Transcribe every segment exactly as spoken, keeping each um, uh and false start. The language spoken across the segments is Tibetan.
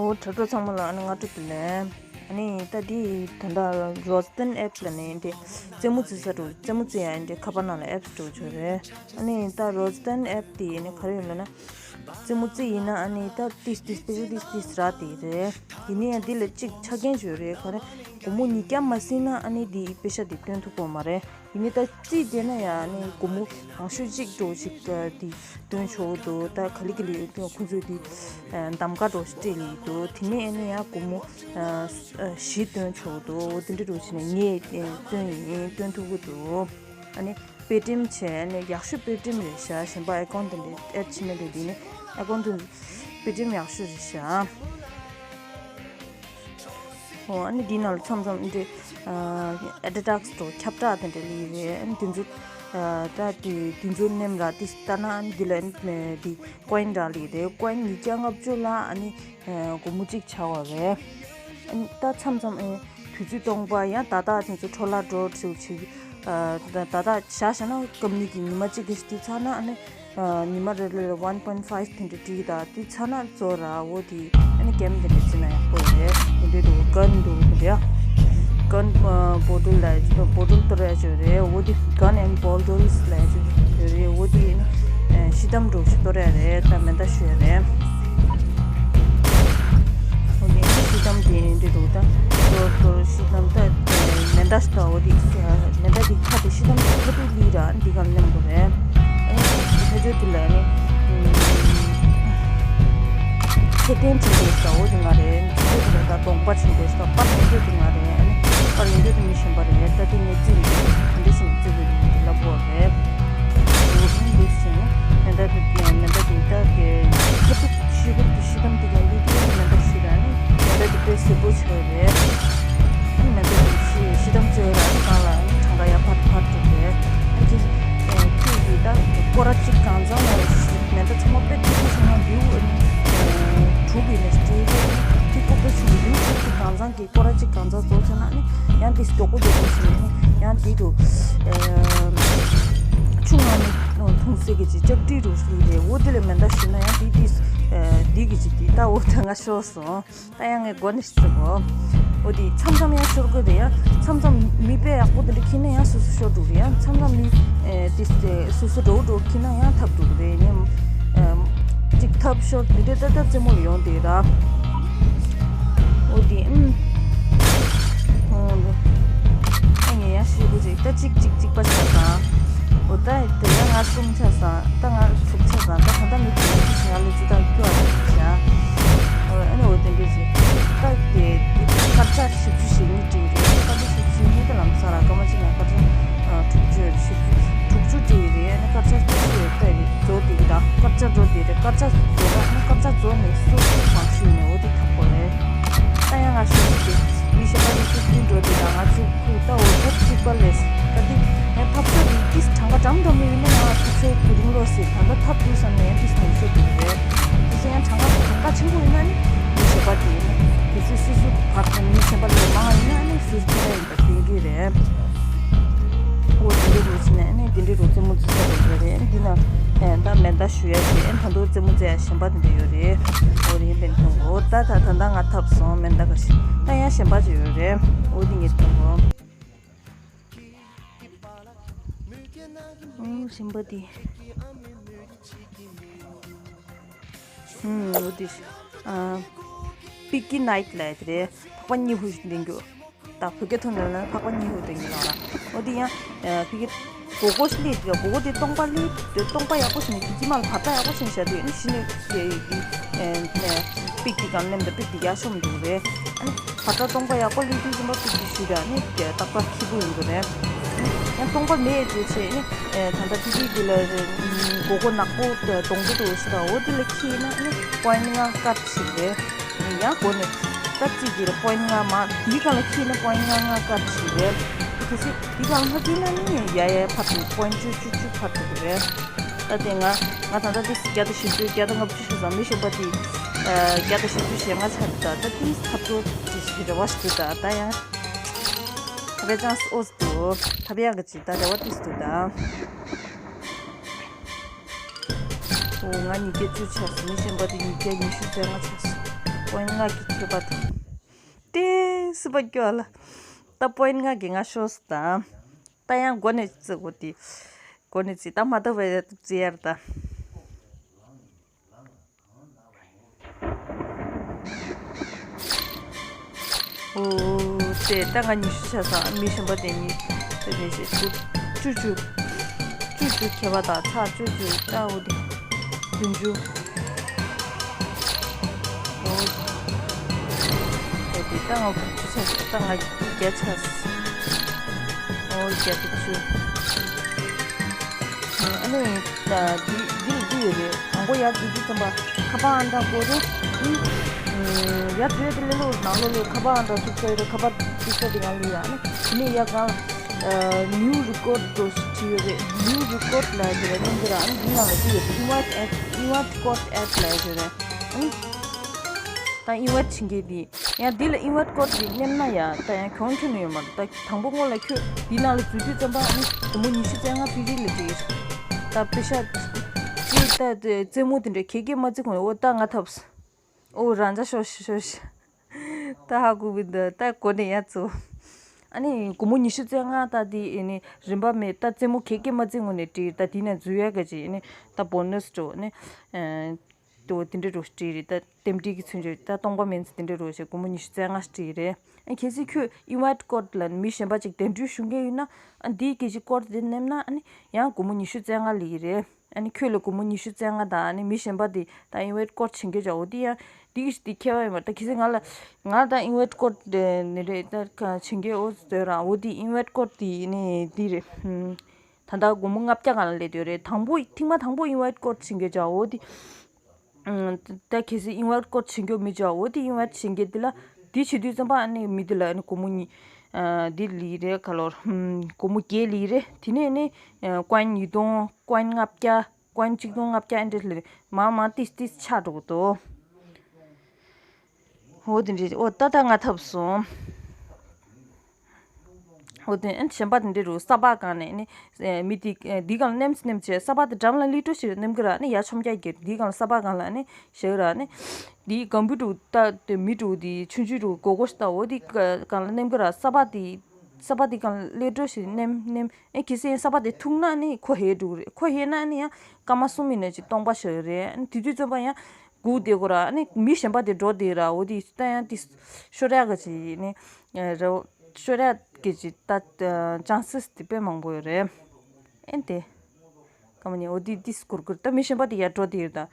ཨོ་དྲ་གྲོགས་ཚང་མ་ལ་ཨ་ནི་སྔ་དྲོ་བདེ་ལེགས། ཨ་ནི་ད་འདི་ད་ལྟ་རོ་སི་ཏན་ཨེབ་ལ་ནི་འདི་རྩེད་མོ་རྩེ་ས་འགྲོ། རྩེད་མོ་རྩེ་ཡ་འདི་ཁ་པར་ནང་ལ་ཨེབ་འགྲོ་བྱོས་རེད། ཨ་ནི་ད་རོ་སི་ཏན་ཨེབ་དེ་ནི་ག་རེ་ཡོད་ལབ་ན། རྩེད་མོ་རྩེ་ཡིན་ན་ཨ་ནི་ད་ཏིས་ཏིས་པེ་ཤ་ཏིས་ཏིས་རག་དེ་རེད། ཡིན་ནའི་ཡང་འདི་ལ་གཅིག་ཆ་རྐྱེན་བྱོས་རེད། ག་རེ་སྒོར་མོ་ཉིས་བརྒྱ་མ་ཟིན་ན་ཨ་ནི་འདི་པེ་ཤ་འདི་བཏོན་ཐུབ་ཀྱི་མ་རེད། ཡིན་ནའི་ད་རྩིས་བལྟས་ན་ཡང་ནི་སྒོར་མོ་མང་ཤོས་གཅིག་འགྲོ་ཞིག་འདི་བཏོན་ཆོག་འདུག་ད་ག་ལེ་ག་ལེ་ཁོང་ཚོས་འདི་གདམ་ག་འགྲོ་ཞིག་སྤྲད་ལེ་འདུག་དེ་ནས་ཨ་ནི་ཡང་སྒོར་མོ་བཞི་བཏོན་ཆོག་འདུག་འོ་དེ་འདྲ་འགྲོ་བྱས་ནས་ངས་བཏོན་ཡིན། བཏོན་ཐུབ་ཀྱི་འདུག་ཨ་ནི་པེ་ཊི་ཨེམ་བྱས་ནས་ཡག་ཤོས་པེ་ཊི་ཨེམ་རེད་ཤག་གཞན་པ་ཨེ་ཀོན་དེ་འདྲ་ཨེཌ་བྱེད་མེད་དེ་འདི་ནི་ཨེ་ཀོན་དེ་པེ་ཊི་ཨེམ་ཡག་ཤོས་རེད་ཤག་ཨོ་ཨ་ནི་འདི་ནང་ལ་མཚམས་མཚམས་འདི་ཨ་ཌི་ཌག་སི་འགྲོ་ཁྱབ་བསྒྲགས་དེ་འདྲ་ལི་རེད། ཨ་ནི་འདི་ཚོ་ཨ་ད་འདི་འདི་ཚོ་ནེམ་ར་འདི་ལྟ་ན་ཨ་ནི་འདི་ལ་ཨ་ནི་འདི་ཀོ་ཡིན་རག་ལི་རེད། ཀོ་ཡིན་ཉིས་བརྒྱ་ལྔ་བཅུ་ལ་ཨ་ནི་ཨ་སྒོར་མོ་གཅིག་ཆགས་པ་རེད། ཨ་ནི་ད་མཚམས་མཚམས་ཨ་དུས་ཚོད་སྟོང་པ་ཡང་ད་ལྟ་དེ་ཚོ་འཕྲོ་བརླག་འགྲོ་ཚུལ་ཆེ། ད་ད་ལྟ་བཞག་བཞག་ན་སྐབས་གཉིས་ཀྱི་ཉི་མ་གཅིག་གི་དུས་ཚོད་ན་ཨ་ནི་ཉི་མ་རེ་རེ་ལ་ཝན་པོན་ཕའིབ་དེ་འདྲ་སྤྲད་ཀྱི། ད་དུས་ཚོད་ན་གཙོ་ར་འོ་དེ་ཨ་ནི་གེམ་དེ་འདྲ་བྱེད་ན་ཡག་པོ་རེད། དེ་འདྲ་འདུག་གན་འདུག་དེ་འདྲ་གན་བོ་ཊལ་ལ་བོ་ཊལ་གཏོར་ཡ་ཅིག་རེད། འོ་དེ་གན་ཨེན་བོ་ཊལ་ལ་ཅིག་རེད། འོ་དེ་ཨ་ནི་ཤི་དམ་འགྲོ་ཞིག་གཏོར་ཡ་རེད། ད་མེ་མདའ་གཞུ་ཡ་རེད། འོ་ནི་ཤི་དམ་དེ་འདྲ་འདུག་ད་གཏོར་གཏོར་ཤི་དམ་ད་མེ་མདའ་ཞིག་ད་འོ་དེ་མེ་མདའ་དེ་ཁ་དེ་ཤི་དམ་དེ་ཁ་ཐུག་ལི་ར་འདི་ག་ནེམ་དགོས་རེད། ཨ་ནི་ཕ་ཆོས་དེ་ལ་ནི་ཚེ་བརྟན་ཆེན་པོའི་ས་འོ་དེ་ང་རེད། ཚེ་བརྟན་དེ་ལ་ད་གདོང་པ་ཆེན་པོའི་ས་པར་ཡོང་རྒྱུ་དེ་ང་རེད། ཨ་ནི་པར་ཡོང་རྒྱུ་དེ་མི་གཞན་པ་རེད། ད་དེ་ངས་རྩིས་མི་འདུག་འདི་བཞིན་རྩིས་དགོས་འདུག་ལབ་དགོས་རེད། འོ་ཧིན་འདུག་ཟེར་ནས་མེ་མདའ་དེ་མེ་མདའ་དེ་ད་དེ་ཁ་ཐུག་ཤི་དགོས་དེ་ཤི་དམ་དེ་ག་ལི་དེ་མེ་མདའ་ཤི་ར་ནི་མེ་མདའ་དེ་དཔེ་སེར་པོ་ཆགས་རེད། ཨ་ནི་མེ་མདའ་དེ་ཤི་ཤི་དམ་ཚོས་ར་ནི་གང་ལ་ནི་གྲངས་ཀ་ཡར་འཕར་འཕར་འགྲོ་རེད། ཨ་ནི་ཁྱེད་ཁྱེད་ཀྱིས་ད་སྐོར་ར་གཅིག་གང་ཚང་ལ་མེ་མདའ་ཚང་མ་དཔེ་ཐིག་པོ་ཚང་མ་བིའུ་ཨ་ནི་དྲུག་ཡིན་ནས་སྤྲད་རེད། ཐིག་པོ་དཔེ་ཚང་མ་བིའུ་དྲུག་གི་གང་ཚང་གི་སྐོར་ར་གཅིག་གང་ཚང་རྫོགས་ཚར་ན་ཨ་ནི་ཡང་དེ་མགྱོགས་པོ་མགྱོགས་པོ་བྱས་ནས་ཨ་ནི་ཡང་དེ་དུ་ཆུ་ངམ་འཐུང་སའི་གི་ཅིག་ལྕགས་དྲི་རུ་ཞིག་རེད། འོ་དེ་ལས་མེ་མདའ་ཞུས་ན་ཡང་དེ་དེ་འདི་གི་ཅིག་དེ་ད་འོ་ད་ང་ཤོར་སོང་། ད་ཡང་ངས་མགོ་ནས་ཞིག་བཙུགས་གོ། འོ་དེ་མཚམས་མཚམས་ཡང་ཤོར་དགོས་རེད། ཡང་མཚམས་མཚམས་མི་དཔེ་ཡག་པོ་དེ་འདྲ་ཁྱེར་ན་ཡང་སོ་སོ་ཤོར་འགྲོ་རེད། ཡང་མཚམས་མཚམས་མི་དེ་སོ་སོ་འགྲོ་འགྲོ་ཁྱེར་ན་ཡང་ཐབས་འགྲོ་གི་རེད། ངས་ཅིག་ཐབས་ཤོར་དེ་འདྲ་ད་ལྟ་རྩེད་མོ་ཡོང་དེ་ར། འོ་དེ་ཨུམ། ཨོ་ཨ་ངས་ཡང་ཤི་དགོས་ཅིག་ད་གཅིག་གཅིག་གཅིག་པ་ཆགས་དང་། འོ་ད་དེ་ཡང་ང་གསུམ་ཆགས་སང་ད་ང་དྲུག་ཆགས་སང་ད་ད་ལྟ་མི་དེ་ང་ལ་ཅི་ད་སྐྱོ་བ་རེད་ཤག་འོ་ཨ་ནི་འོ་དེ་འདྲ་ཅིག་ད་དེ་དཀར་ཆག་བཞི་བཅུ་ཞེ་གཉིས་བྲིས་རེད། དཀར་ཆག་བཞི་བཅུ་ཞེ་གཉིས་ད་ལམ་སང་ར་སྐར་མ་གཅིག་ན་དཀར་ཆག་དྲུག་ཅུ་བཞི་བཅུ་དྲུག་ཅུ་བྲིས་རེད། ཨ་ནི་དཀར་ཆག་བཅུ་ཡོད་ད་རེད། རྫོགས་དེ་གི་ད་དཀར་ཆག་འགྲོ་དེ་རེད། དཀར་ཆག་རྫོགས་ད་ཨ་ནི་དཀར་ཆག་རྫོགས་ནས་སོ་སོ་མང་ཤོས་ནས་འོ་དེ་ཐབས་པོ་རེད། ད་ཡང་ང་ཤོད་ཀྱི་མི་གཞན་པ་ནི་ཤུགས་ཀུན་འགྲོ་དེ་དང་ང་ཚོ་ཁུལ་ད་འོ་ཐབས་གཅིག་པ་ལས་ད་དེ་ཡང་ཐབས་ཤོར་དེ་ཏིས་གྲངས་ཀ་འགྲམ་འགྲམ་ཡིན་ན་ཡང་ཐབས་ཤོར་དེ་རིང་ལོ་ཟེར་ད་ལྟ་ཐབས་དུས་སམ་ནས་ཡང་ཏིས་ནས་ཤོད་དགོས་རེད། དེ་ཚོ་ཡང་གྲངས་ཀ་གྲངས་ཀ་ཆེན་པོ་ཡིན་ན་ནི་མི་གཞན་པ་དེ་ཡིན་ན་དེ་ཚོ་སོ་སོ་བར་དུ་མི་གཞན་པ་ལས་མང་ཡིན་ན་ནི་སོ་སོ་ཁྱེད་རང་ཡིན་པ་དེ་གི་རེད། འོ་དེ་འདྲ་རུ་ཕྱིན་ནས་ཨ་ནི་དེ་འདྲའི་རུ་རྩེད་མོ་རྩེ་ས་རེད་རེད། ཨ་ནི་འདི་ན་ད་མེ་མདའ་གཞུ་ཡ་ཞིག་ཨ་ནི་ད་དུང་རྩེད་མོ་རྩེ་ཡ་གཞན་པ་དེ་འདྲ་ཡོད་རེད། འོ་དེ་ཡིན་པས་མཐོང་གོ། ད་ད་ད་ད་ང་ཐབས་སོང་མེ་མདའ་ག་ཞིག་ད་ཡང་གཞན་པ་ཅིག་ཡོད་རེད། འོ་དེ་ངས་མཐོང་གོ། འོ་གཞན་པ་དེ། ཧུམ་འོ་དེ། ཨ། པིག་གི་ནའིཊ་ལབ་ཡ་དེ་རེད། ཕག་པ་གཉིས་ཧུ་ཞིག་འདེང་རྒྱུ། ད་བོད་སྐད་ཐོག་ནས་ལབ་ན་ཕག་པ་གཉིས་ཧུ་འདེང་གི་ལབ་ལ། འོ་དེ་ཡང་ཕ་གི་སྒོར་སྒོར་ཞིག་སླེབས་དུས་སྒོར་སྒོར་དེ་སྟོང་པ་སླེབས་དུས་སྟོང་པ་ཡག་པོ་ཞིག་ནས་དཀྱིལ་མ་ལ་བར་ཐག་ཡག་པོ་ཞིག་བཞག་དུས་ཨ་ནི་གཞི་ནས་པིག་དེ་གང་ལེམ་དང་པིག་དེ་ཡར་ཤོམ་འདུག་རེད། ཨ་ནི་བར་ཐག་སྟོང་པ་ཡག་པོ་སླེབས་དུས་ཙམ་པ་པིག་དེ་ཞུས་དུས་ཨ་ནི་ཏག་ཏག་འཁྱིལ་པོ་ཡོང་གི་རེད། ཨ་ནི་ཡང་སྟོང་པ་མེད་དུས་ཚེ་ཨ་ནི་ད་ལྟ་པིག་དེ་ལ་སྒོར་སྒོར་ནག་པོ་གདོང་པོ་འདུག་ཞིག་དང་འོ་དེ་ལ་འཁྱིལ་ན་ཨ་ནི་པོ་ཡིན་ལྔ་ཀཊ་ཞིག་རེད། ཡང་སྒོ་ནས་ད་རྩིས་ཀྱི་རེད། པོ་ཡིན་ལྔ་མ་འདིའི་སྒང་ལ་འཁྱིལ་ན་པོ་ཡིན་ལྔ་ལྔ་ཀཊ་ཞིག་རེད། གལ་སྲིད་འདིའི་སྒང་ལ་མ་འཁྱིལ་ན་ནི་ཡ་ཡ་ཕར་འགྲོ། པོ་ཡིན་བཅུ་བཅུ་བཅུ་ཕར་འགྲོ་གི་རེད། ད་དེ་ང་ང་ད་ལྟ་དེ་བརྒྱ་དང་བཞི་བཅུ་བརྒྱ་དང་ལྔ་བཅུ་ཞིག་བཟང་མི་ཤེས་པ་དེ་བརྒྱ་དང་བཞི་བཅུ་ཞེ་ལྔ་ཆགས་འདུག་ད་ད་དེ་ཐབས་སྐྱོ་དེ་ཞིག་རེ་བ་ཞིག་འདུག་ད་ད་ཡང་རེ་ཅང་ཨོ་འདུག་ཐབས་ཡག་གི་ཅིག་ད་རེ་བ་ཏིས་འདུག་ད། ཨོ་ང་ཉིས་བརྒྱ་བཅུ་ཆགས་སོང་། མི་གཞན་པ་དེ་ཉིས་བརྒྱ་ཉི་ཤུ་རྩ་ལྔ་ཆགས་སོང་། པོ་ཡིན་ལྔ་གི་ཁྱད་པར་དང་། ཏེ་སི་པ་སྐྱོ་ལ། ད་པོ་ཡིན་ལྔ་གི་ང་ཤོས་དང་། ད་ཡང་མགོ་ནས་བརྩི་དགོས་ཏེ། མགོ་ནས་བརྩི་ད་མ་ཐོབ་པའི་བརྩི་ཡར་ད། ཨོ། དེ་ད་ང་ཉི་ཤུ་ཆ་ཚང་མི་གཞན་པ་དེ་གཉིས་དེ་རེ་ཞེ་དགུ་བཅུ་བཅུ་བཅུ་བཅུ་ཁྱད་པར་དང་ཚག་བཅུ་བཅུ་ལྟ་བུ་དེ་བདུན་ཅུ། ཨོ། དེ་དེ་ད་ང་དགུ་བཅུ་ཆ་ད་ང་བརྒྱ་ཆ། ཨོ་བརྒྱ་དགུ་བཅུ། ཨ་ནི་ད་འདི་འདི་འདི་ཡོད་རེད། དང་པོ་ཡར་འཛུལ་དུས་ཙམ་པ་ཁ་པར་ཨང་གྲངས་བཀོད་རེད། ཨུ། ཡར་འཛུལ་དེ་ལས་ལོ་ནང་ལོ་ལོ་ཁ་པར་ཨང་གྲངས་བཙུགས་ས་ཡོད་རེད། ཁ་པར་བཙུགས་ས་དེ་ང་ལ་ཡོད། ཨ་ནི་དེ་ནས་ཡར་གང་ལ་new record འགྲོ་ཞིག་བྲིས་ཡོད་རེད། new record ལ་ཡོད་རེད། གནོན་གི་ར། ཨ་ནི་འདི་ནང་ལ་འདི་ཡོད་རེད། invite app invite code app ལ་ཡོད་རེད། ཨ་ནི་ད་invite བྱེད་མཁན་དེ། ཡང་འདི་ལ་invite code དེ་མནན་ན་ཡ་ད་ཡང་གྱོང་ཁྱོན་ནས་ཡོད་མ་རེད། ད་དང་པོ་སྔོན་ལ་ཁྱོད་འདི་ནང་ལ་འཛུལ་དུས་ཙམ་པ་ཨ་ནི་སྒོར་མོ་ཉི་ཤུ་རྩ་ལྔ་ཕི་རི་ལ་སྤྲད་ཡོད་རེད། ད་པེ་ཤ་ཅི་ད་རྩེད་མོ་དེ་འདྲ་གས་གས་མ་རྩེ་གོང་ནས་ཨོ་ད་ང་ཐབས། ཨོ་རང་ཅག་ཤོ་ཤི་ཤོ་ཤི། ད་ཧ་གོ་གི་འདུག་ད་གོ་ནས་ཡ་ཚོ། ཨ་ནི་སྒོར་མོ་ཉི་ཤུ་རྩ་ལྔ་ད་དེ་ཨ་ནི་རིན་པ་མེད། ད་རྩེད་མོ་གས་གས་མ་རྩེ་སྔོན་ནས་སྤྲད་ཡོད། ད་དེ་ནས་འཛུལ་ཡ་ག་ཅིག་ཨ་ནི་ད་bonus འགྲོ་ཨ་ནི། ཨ། དོ་དེ་འདྲ་རུ་སྤྲད་རེད། ད་རྟེན་འབྲེལ་གྱི་མཚོན་བྱེད་ད་སྟོང་པ་མིན་ཚེ་དེ་འདྲ་རུ་བྱས་སྒོར་མོ་ཉི་ཤུ་རྩ་ལྔ་སྤྲད་རེད། ཨ་གལ་སྲིད་ཁྱོད་invite code ལ་མི་གཞན་པ་ཅིག་གདན་འདྲེན་ཞུ་མཁན་ཡོད་ན་ཨ་འདིའི་སྐད་ཆ་code དེ་མནན་ན་ཨ་ནི་ཡང་སྒོར་མོ་ཉི་ཤུ་རྩ་ལྔ་སླེབས་ཀྱི་རེད། ཨ་ནི་ཁྱོད་ལ་སྒོར་མོ་ཉི་ཤུ་རྩ་ལྔ་དང་ཨ་ནི་མི་གཞན་པ་དེ་ད་invite code བྱེད་མཁན་ཅིག་འོ་དེ་ཡང་འདི་གི་དེ་ཁྱད་པར་ཡོད་མ་རེད། ད་གལ་སྲིད་ང་ལ་ང་ད་invite code དེ་ནི་རེད། ད་ག་བྱེད་མཁན་འོ་ཟེར་ར། འོ་དེ་invite code དེ་ནི་འདི་རེད། ད་ལྟ་སྒོར་མོ་ལྔ་བརྒྱ་སྒང་ལ་སླེབས་ཡོད་རེད། དང་པོ་ཐེངས་མ་དང་པོ་invite code བྱེད་མཁན་ཅིག་འོ་དེ། ད་གལ་སྲིད་invite code བྱེད་མཁན་མི་ཅིག་འོ་དེ་invite བྱེད་མཁན་དེ་ལ་དེ་བྱེད་དུས་ཙམ་པ་ཨ་ནི་མི་དེ་ལ་ཨ་ནི་སྒོར་མོ་གཉིས། ཨ། དེ་སླེབས་རེད། ག་ལོར། ཨམ། སྒོར་མོ་བརྒྱད་སླེབས་རེད། དེ་ནས་ཨ་ནི་ཨ་coin ཉིས་སྟོང་coin ལྔ་བརྒྱ་coin གཅིག་སྟོང་ལྔ་བརྒྱ་ཨ་འདྲ་སླེབས་རེད། མར་མར་ཏིས་ཏིས་ཆག་འགྲོ་གི་འདུག་འོ་དེ་འདྲ། ཨོ་ད་ད་ང་ཐབས་སོང་། འོ་དེ་ཨན་གཞན་པ་དེ་འདྲ་རུ་ས་ཕག་སྒང་ནས་ནི་མི་དེ་འདི་སྒང་ལ་མནན་མནན་བྱས། ས་ཕག་དེ་འགྲམ་ལ་སླེབས་འགྲོ་ཞིག་མནན་གི་ར། ནི་ཡ་ཆོམ་རྒྱག་གི་འདི་སྒང་ལ་ས་ཕག་སྒང་ལ་ནི་བཞག་ར། ནི་འདི་གམ་བུ་དྲུག་ད་དེ་མི་དྲུག་དེ་ཆུང་ཆུང་དྲུག་གོ་གོ་ཞིག་ད་འོ་དེ་སྒང་ལ་མནན་གི་ར། ས་ཕག་དེ་ས་ཕག་དེ་སྒང་ལ་སླེབས་འགྲོ་ཞིག་མནན་མནན། ཨེ་གལ་སྲིད་ས་ཕག་དེ་ཐུག་ན་ནི་ཁོ་ཧེ་འགྲོ་གི་རེད། ཁོ་ཧེ་ན་ནི་ཡང་སྐར་མ་གསུམ་ཡིན་ན་ཅིག་སྟོང་པ་ཞིག་རེད། ཨ་ནི་དེ་དུས་ཙམ་པ་ཡང་སྒུག་བསྡད་དགོས་ར། ཨ་ནི་མི་གཞན་པ་དེ་འགྲོ་བསྡད་ར། འོ་དེ་ད་ཡང་དེ་ཤོར་ཡག་གི་ཅིག་ནི་རེད། ཤོར་ཡག་གི་ཅིག་ད་chances དེ་དཔེ་མང་པོ་ཡོད་རེད། ཨེ་དེ་ག་མ་ནི་འོ་དེ་དེ་སྐུར་སྐུར་ད་མི་གཞན་པ་དེ་ཡར་འགྲོ་བསྡད་ཡོད་ད།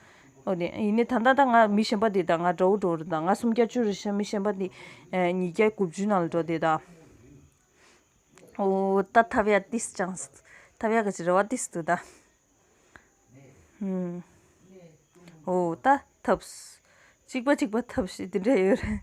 འོ་དེ་ཡིན་ནི་ད་ད་ད་ང་མི་གཞན་པ་དེ་ད་ང་དགྲ་བོ་འགྲོ་རེད་ད། ང་སུམ་བརྒྱ་བཅུ་རེད་ཤག་མི་གཞན་པ་དེ་ཉིས་བརྒྱ་དགུ་བཅུ་ནང་ལ་འགྲོ་བསྡད་ད། ཨོ་ད་ཐབས་ཡག་ཏིས་ཅང་ཐབས་ཡག་གི་ཅི་རེ་བ་ཏིས་འདུག་ད། ཧུམ། ཨོ་ད་ཐབས་གཅིག་པ་གཅིག་པ་ཐབས་ཤིག་དེ་འདྲ་ཡོད་རེད།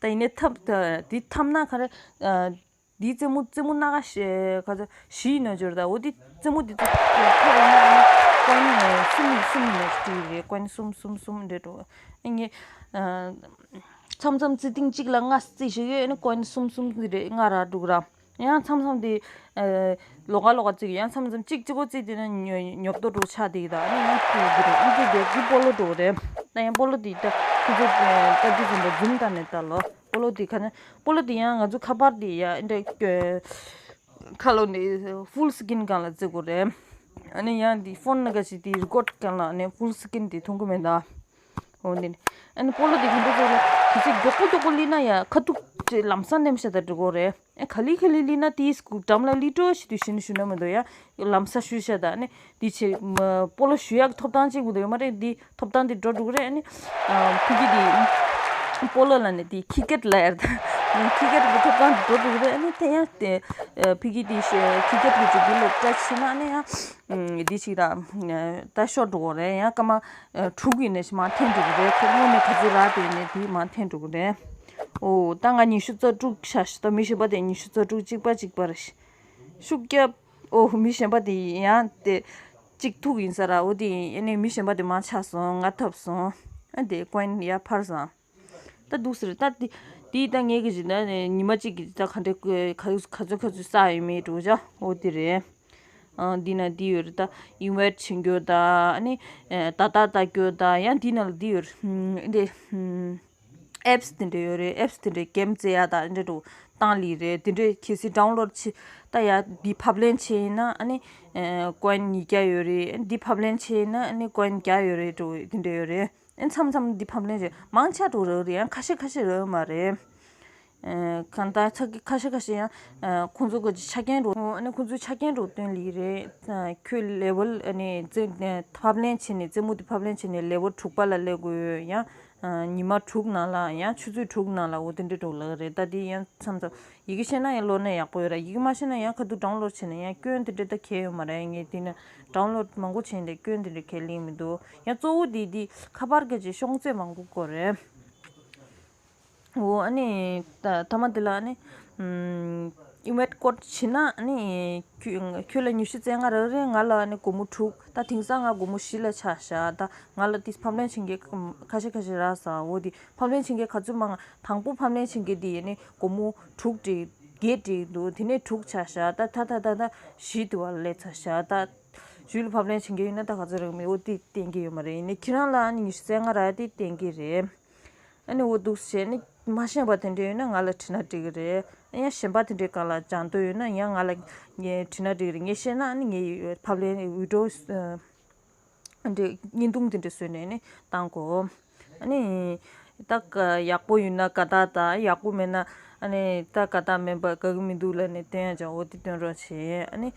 ད་ཡིན་ནའི་ཐབས་ད་འདི་ཐབས་ན་ག་རེ། ཨ། འདི་རྩེད་མོ་རྩེད་མོ་སྣ་ཁ་ཤས་ག་ཚོད་བཞི་ཡིན་ནོ་འབྱོར་ད། འོ་འདི་རྩེད་མོ་འདི་ཚོ་ཐོབ་ཡོང་ན་ཨ་ནི་ཀོན་གསུམ་གསུམ་ནས་སྤྲད་རེད། ཀོན་གསུམ་གསུམ་གསུམ་འདྲ་འགྲོ། ཨ་ངས་མཚམས་མཚམས་རྩེ་ཐེངས་གཅིག་ལ་ལྔ་རྩེ་ཞིག་ཡོད། ཨ་ནི་ཀོན་གསུམ་གསུམ་རེ་ལྔ་རག་འདུག་ར། ཡང་མཚམས་མཚམས་དེ་ལོགས་ཀ་ལོགས་ཀ་རྩེ་གི། ཡང་མཚམས་མཚམས་གཅིག་གཅིག་པོ་རྩེ་དེ་ན་ཉོ་ཉོབ་ཏོ་འགྲོ་ཆགས་དེ་གི་ད། ཨ་ནི་ཡང་རྩེ་གི་རེད། ཨ་ནི་རྩེ་དེ་དེ་སྤོ་ལོ་འགྲོ་གི་རེད། ད་ཡང་སྤོ་ལོ་དེ་ད་ཁྱེད་ཚོ་ལྟ་དུས་ཙམ་པ་འཛུམ་ད་ནས་ལྟ་ལོ། སྤོ་ལོ་དེ་ག་ནས་སྤོ་ལོ་དེ་ཡང་ང་ཚོ་ཁ་པར་དེ་ཡ་འདྲ་ཁ་ལོ་ནས་ཧྥུལ་སི་ཀིན་སྒང་ལ་རྩེ་དགོས་རེད། ཨ་ནི་ཡང་དེ་ཕོན་ནང་ག་ཞིག་དེ་རི་ཀོཌ་སྒང་ལ་ནས་ཧྥུལ་སི་ཀིན་དེ་མཐོང་གི་མེད་ད། འོ་འདི་ནི། ཨ་ནི་སྤོ་ལོ་དེ་ག་འདྲ་ཟེར་ལ་དེ་ཚེ་མགྱོགས་པོ་མགྱོགས་པོ་སླེབས་ན་ཡ་ཁ་ཐུག་ཅེས་ལམ་སང་མནན་ཤ་ད་འགྲོ་དགོས་རེད། ཨ་ག་ལེ་ག་ལེ་སླེབས་ན་དེའི་སྐུ་འགྲམ་ལ་སླེབས་འགྲོ་ཞིག་དུས་ཤི་ནི་ཞུ་ན་མི་འདུག་ཡ། ལམ་སང་ཞུ་ཤ་ད་ནི་དེ་ཆེ་སྤོ་ལོ་ཞུ་ཡག་ཐོབ་ཐང་གཅིག་མི་འདུག་ཡོད་མ་རེད། དེ་ཐོབ་ཐང་དེ་འགྲོ་འགྲོ་གི་རེད། ཨ་ནི་ཕི་གི་དེ་སྤོ་ལོ་ལ་ནི་དེ་ཁི་ཀེད་ལ་ཡར་ད་ཁི་ཀེད་གི་ཐོབ་ཐང་དེ་འགྲོ་འགྲོ་གི་རེད། ཨ་ནི་དེ་ཡང་དེ་ཕི་གི་དེ་ཁི་ཀེད་གི་ཅིག་དེ་ལ་བཀྲ་ཤིས་ན་ཨ་ནི་ཡང་། འདི་ཞིག་ར། ད་ཤོར་འགྲོ་གི་རེད། ཡང་སྐར་མ་དྲུག་ཡིན་ནས་ཞིག་མར་འཐེན་འགྲོ་གི་རེད། ཁོ་སྔོན་ནས་ག་ཚོད་རག་དེ་ནས་དེ་མར་འཐེན་འགྲོ་གི་རེད། ཨོ་ད་ང་ཉི་ཤུ་རྩ་དྲུག་ཤ་ཤི་ད་མི་གཞན་པ་དེ་ཉི་ཤུ་རྩ་དྲུག་གཅིག་པ་གཅིག་པ་རེད། ཤུགས་རྒྱབ། ཨོ་མི་གཞན་པ་དེ་ཡང་དེ་གཅིག་ཐུག་ཡིན་ས་ར། འོ་དེ་ཡིན་ཨ་ནི་མི་གཞན་པ་དེ་མར་ཆག་སོང་། ང་ཐོབ་སོང་། ཨ་དེ་ཀོན་ཡ་ཕར་སོང་། ད་འདུག་ཟེར། ད་དེ་དེ་ད་ངས་གི་ཅིག་ད་ཉི་མ་གཅིག་གི་ད་ག་འདྲ་ག་ག་ཚོད་ག་ཚོད་བསགས་ཡོད་མེད་འགྲོ་བྱ། འོ་དེ་རེད། ཨ་འདི་ན་འདི་ཡོད་རེད། ད་ཨིན་ཝའིཊ་བྱེད་རྒྱུ་ད་ཨ་ནི་ད་ད་ལྟ་རྒྱུ་ད་ཡང་འདི་ན་ལ་འདི་ཡོད་རེད། འདི་ apps་དེ་འདྲ་ཡོད་རེད། apps་དེ་འདྲ་གེམ་རྩེ་ཡ་དང་འདྲ་འགྲོ་བཏང་ལི་རེད། དེ་འདྲ་གལ་སྲིད་download་བྱེད་ད་ཡ་འདི་ཕབ་ལེན་བྱེད་ཡིན་ན་ཨ་ནི་coin་ཉིས་བརྒྱ་ཡོད་རེད། འདི་ཕབ་ལེན་བྱེད་ཡིན་ན་ཨ་ནི་coin་བརྒྱ་ཡོད་རེད་འགྲོ་དེ་འདྲ་ཡོད་རེད། ཨ་མཚམས་མཚམས་འདི་ཕབ་ལེན་བྱེད་མང་ཆེ་འགྲོ་རེད་ཡང་ཁ་ཤས་ཁ་ཤས་རེད་མ་རེད། གང་ལྟར་ཁ་ཤས་ཁ་ཤས་ཡང་ཁོང་ཚོ་གི་ཆ་རྐྱེན་རུ་ཨ་ནི་ཁོང་ཚོའི་ཆ་རྐྱེན་རུ་བཏོན་ལི་རེད། ཁྱོད་level་ཨ་ནི་རྩེ་ཕབ་ལེན་བྱས་ནས་རྩེད་མོ་དེ་ཕབ་ལེན་བྱས་ནས་level་དྲུག་པ་ལ་སླེབས་དགོས་ཡང་ཉི་མ་དྲུག་ནང་ལ་ཡང་ཆུ་ཚོད་དྲུག་ནང་ལ་འོ་དེ་འདྲ་འགྲོ་ལ་རེད། ད་དེ་ཡང་མཚམས་མཚམས་ཡི་གེ་ཤེས་ན་ཡང་ཀློག་ན་ཡག་པོ་ཡོད་ར། ཡི་གེ་མ་ཤེས་ན་ཡང་ཁ་ཐུག་download་བྱས་ན་ཡང་སྐྱོན་དེ་འདྲ་ད་གལ་ཡོད་མ་རེད། ངས་དེ་ནས་download་མང་པོ་བྱས་ནས་སྐྱོན་དེ་འདྲ་གལ་གླེང་མི་འདུག་ཡང་གཙོ་བོ་དེ་དེ་ཁ་པར་གི་ཅིག་ཤོང་ཚད་མང་པོ་དགོས་རེད། འོ་ཨ་ནི་ད་ཐ་མ་དེ་ལ་ཨ་ནི་ཨམ་invite code་བྱིན་ན་ཨ་ནི་ཁྱོད་ཁྱོད་ལ་ཉི་ཤུ་རྩ་ལྔ་རག་རེད། ང་ལ་ཨ་ནི་སྒོར་མོ་དྲུག་ད་དེང་སང་ང་སྒོར་མོ་བཞི་ལ་ཆགས་ཤག་ད་ང་ལ་དེ་ཕབ་ལེན་བྱེད་མཁན་ཁ་ཤས་ཁ་ཤས་རག་སོང་། འོ་དེ་ཕབ་ལེན་བྱེད་མཁན་ག་ཚོད་མང་དང་པོ་ཕབ་ལེན་བྱེད་མཁན་དེ་ཨ་ནི་སྒོར་མོ་དྲུག་བྲིས་བརྒྱད་བྲིས་འདུག་དེ་ནས་དྲུག་ཆགས་ཤག་ད་ད་ད་ད་ད་བཞི་དེ་བ་ལ་སླེབས་ཚར་ཤག་ད་ཞུས་ལ་ཕབ་ལེན་བྱེད་མཁན་ཡོད་ན་ད་ག་ཚོད་རག་མིན་འོ་དེ་བསྟན་གྱི་ཡོད་མ་རེད། ཡིན་ནའི་ཁྱེད་རང་ལ་ཨ་ནི་ཉི་ཤུ་རྩ་ལྔ་རག་དེ་བསྟན་གྱི་རེད། ཨ་ནི་འོ་འདུག་བྱས་ནི་མ་ཤེས་པ་དེ་འདྲ་ཡོད་ན་ང་ལ་དྲིས་ན་འགྲིག་གི་རེད། ཡང་གཞན་པ་དེ་འདྲའི་སྒང་ལ་སྦྱང་འདོད་ཡོད་ན་ཡང་ང་ལ་ངས་དྲིས་ན་འགྲིག་གི་རེད། ངས་ཤེས་ན་ཨ་ནི་ངས་ཕབ་ལེན་withdraw་འདྲ་བརྙན་ཐུང་དེ་འདྲ་བཟོས་ནས་ནི་བཏང་གོ་ཨ་ནི་ད་ཡག་པོ་ཡོད་ན་དགའ་རྟགས་དང་ཡག་པོ་མེད་ན་ཨ་ནི་ད་དགའ་རྟགས་མེད་པ་དགའ་གི་མི་འདུག་ལབ་ནས་སྟོན་ཡ་ཅང་འོ་དེ་སྟོན་རོགས་བྱེད། ཨ་ནི།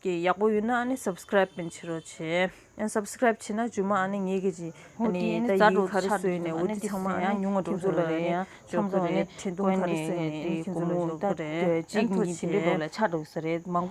གི་ཡག་པོ་ཡོད་ན་ཨ་ནི་subscribe་བྱེད་རོགས་བྱེད། ཨ་subscribe་བྱེད་ན་རྗེས་མ་ཨ་ནི་ངེད་ཀྱི་ཅི་ཨ་ནི་ད་ཡིག་ག་རེ་བཟོས་ནས་འོ་དེ་ཚང་མ་ཨ་ནི་ཉུང་ང་འགྲོ་ཚོད་ལ་རེད། ཡང་ཁྱོད་ཚོ་ལ་ཡང་འཕྲིན་ཐུང་ག་རེ་བཟོས་ནས་ཁྱོད་ཚོ་ལ་འཇོག་གི་རེད། ཨ་ཐུགས་རྗེ་ཆེ།